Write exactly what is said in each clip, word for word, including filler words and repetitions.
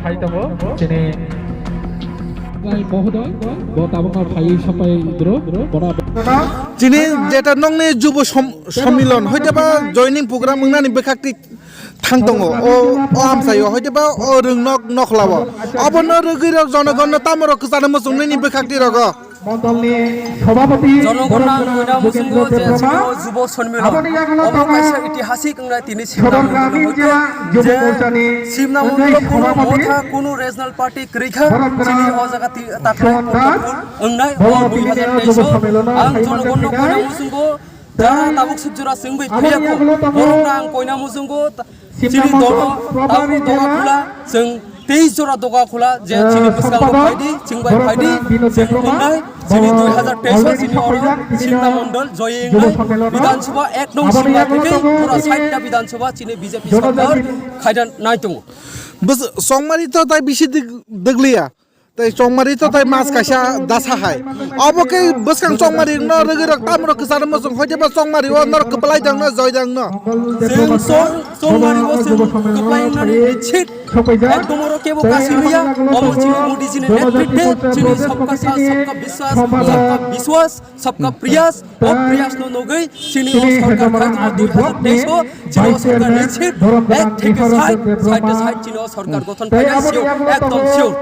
Hai tongo, chini Mohodoi, bo tabukno phaiwi sapai dro, bona. Chini jeta nongni jubo som-, sommilon, hoiteba joining program wngnani bwkhakti thang tongo, o, o amchaio, hoiteba o rwngnok nokhlao. Obono rwgwi rok jonogonno tamorok kwchana muchungnini bwkhakti rogo. Mondolni Sabhapati Jonogonna ang koina muchungo je chini o jubo sonmilon. Omo kaisa itihasik wngnai tini Simna Mondol hoite je Simna Mondol kunu motha kunu regional party kwrwi kha chini o jaga ti-, takhai wngnai o dui hajar teis o ang Jonogonna koina muchungo jara tabuk suk jora chwng bai phaiya kho borok ang koina muchungo. Chini dolo tabuk doga khula, chwng teis jora doga khula, je chini bwskango phaidi, chwng bai phaidi, chwng wngnai, chini dui hajar teis o chini oro Simna Mondol joye wngnai, Bidhan Sabha ek nong Simna theke pura sait ta Bidhan Sabha chini B J P sorkar khaina nai tongo. Bwswk chongmari to tai bisi dwg-, dwgliya. Tei chongmari to tei mas kaisa dasa hai. Obo khe bwskang chongmari no rwgwi rok tamrok kwcharo muchung hoite ba chongmari o norok kwplai dang no joi dang no. Chwng chong-, chongmari o chwng kwplai wngnani nischit. Ekdom oro kebo kasi liya. Omo chini Modi jini netritwe chini sabka saath, sabka biswas, sabka biswas. Sabka prayas, o prayas no nugwi chini o sorkar khaitongma dui hajar teis o chini o sorkar nischit ek theke sait, sait sait chini o sorkar gothon khaina sio, ekdom sure.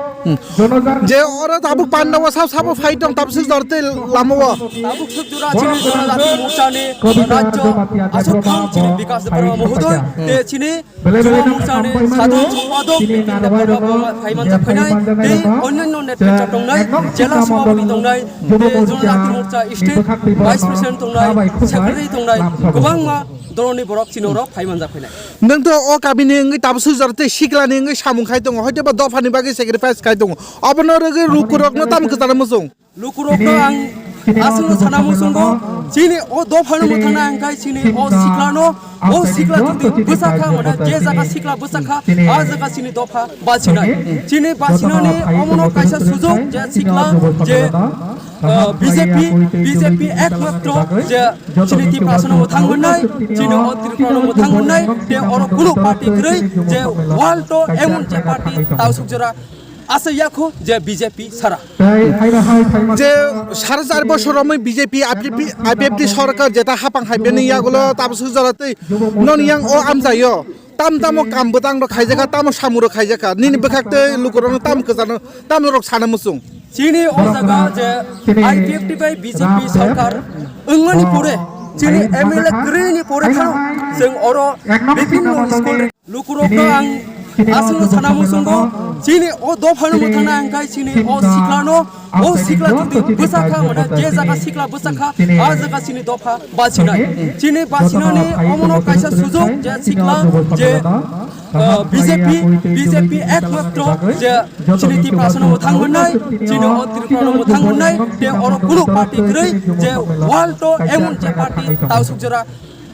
Je oro tabuk panda o sab sabo phai tong tabuk suk jor tei lama o. Tabuk suk jora chini Jonojati Morcha ni rajyo aswk phang chini Bikash Debbarma mohodoi te chini Jubo Morcha ni sadhon sompadok, Nitin Debbarma bo phaimanjak phainai, tei onnanno netritwa tongnai, jela sabhapati tongnai, tei Jonojati Morcha state vice president tongnai, secretary tongnai, kwbangma doloni borok chini oro phaimanjak phainai. Nwng to o kabini wngwi tabuk suk jora tei siklani wngwi samung khai tongo, hoite ba dophani bagwi sacrifice khai tongo. Obono rwgwi lukurokno tamo kwchana muchung. Lukurokno ang aswkno sana muchungo, chini o dophano mwthangna hwnkhai chini o siklano, o sikla jodi bwsakha, mane je jaga sikla bwsakha, a jaga chini dopha bachinai. Chini bachinani omono kaisa sujok je sikla je, ah, B J P, B J P ekmatro je chini Tiprasano mwthang mannai, chini o Tripurano mwthang mannai, te oro kunu party kwrwi je world o emon je party tausuk jora Asa yakho je B J P sara. Je sare char bosor romwi B J P, I P F T, I P F T sorkar jeta hapang hai bini yagulo tabuk suk jora tei noni yang o amchaio tam tamo kam bwtang rok khaijakha, tamo samung rok khaijakha, nini bwkhak tei lukurokno tam kwchano, tamo rok sana muchung. Chini o jaga je I P F T bai B J P sorkar wngmani pore, chini M L A kwrwini pore phano chwng oro bibhinno school Lukurokno ang aswkno sana muchungo, chini o dophano mwthangna hwnkhai chini o siklano, o sikla jodi bwsakha, mane je jaga sikla bwsakha, a jaga chini dopha bachinai. Chini bachinani omono kaisa sujok je sikla je, ah, B J P, B J P ekmatro je chini Tiprasano mwthang mannai, chini o Tripurano mwthang mannai, te oro kunu party kwrwi je world o emon je party tausuk jora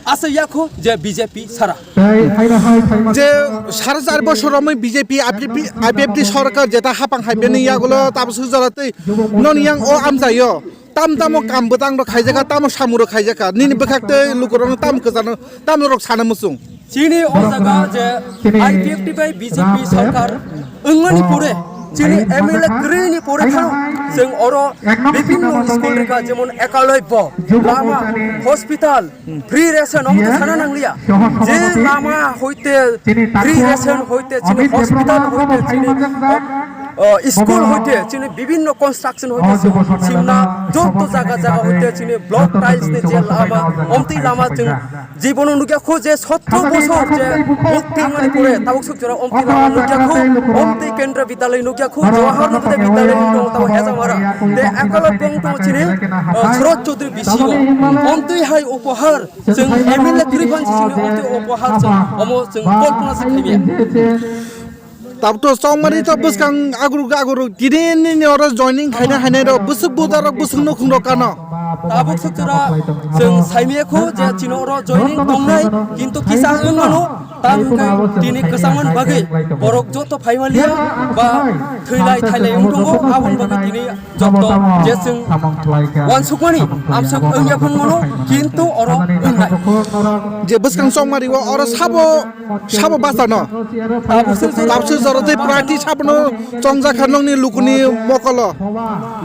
Asa yakho je B J P sara. Je sare char bosor romwi B J P, I P F T, I P F T sorkar jeta hapang hai bini yagulo tabuk suk jora tei noni yang o amchaio tam tamo kam bwtang rok khaijakha, tamo samung rok khaijakha, nini bwkhak tei lukurokno tam kwchano, tamo rok sana muchung. Chini o jaga je I P F T bai B J P sorkar wngmani pore, chini M L A kwrwini pore phano chwng oro bibhinno school rikha, jemon Ekalobya, lama, hospital, free ration, omo to sana nangliya. Je lama hoite free ration hoite chini hospital hoite chini, o, school hoite chini bibhinno construction hoite chini Simna joto jaga jaga hoite chini block tiles ni je lama, omtwi lama chwng jibono nukya kho je sotro bosor je mukti mani pore tabuk suk jora omtwi lama nukya kho, omtwi Kendra Vidyalaya nukya kho, Jawahar Navodaya Vidyalaya ni tongo tamo Hejamara. Te Ekalobya wng tongo chini, o, Sharad Chaudhary B C O. Omtwi hai upohar chwng M L A kwrwi phan chini omtwi upohar chwng omo chwng kolpona se khaiya. Tabuk to chongmani to bwskang aguruk aguruk tini nini oro joining khaina hainai rok bwswk buda rok bwswk nukhung rok kano. Tabuk suk jora chwng saimaya kho je chini oro joining tongnai, kintu kisa wng mano. Tamo wngkha tini kwchangmani bagwi borok joto phaimaliya ba thwilai thailai wng tongo, aboni bagwi tini joto je chwng uansukmani amswk wngya phano mano, kintu oro wngnai. Je bwskang chongmari o oro sabo, sabo bachano. Tabukse jora tei prati sabono chongjak kha nongni lukuni mokolo.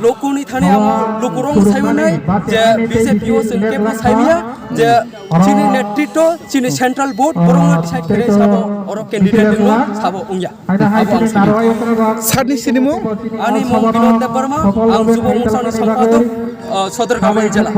Lukuni thani amo lukurok saimanai je B J P o chwng kebo saimanya je chini netritwo, chini central board, borokno decide khe sabo oro candidate wngno sabo wngya. Abo ang sini. Sarni sinimung? Ani mung Binod Debbarma, ang Jubo Morsani Sompadak, uh, Sodorgaon Jela.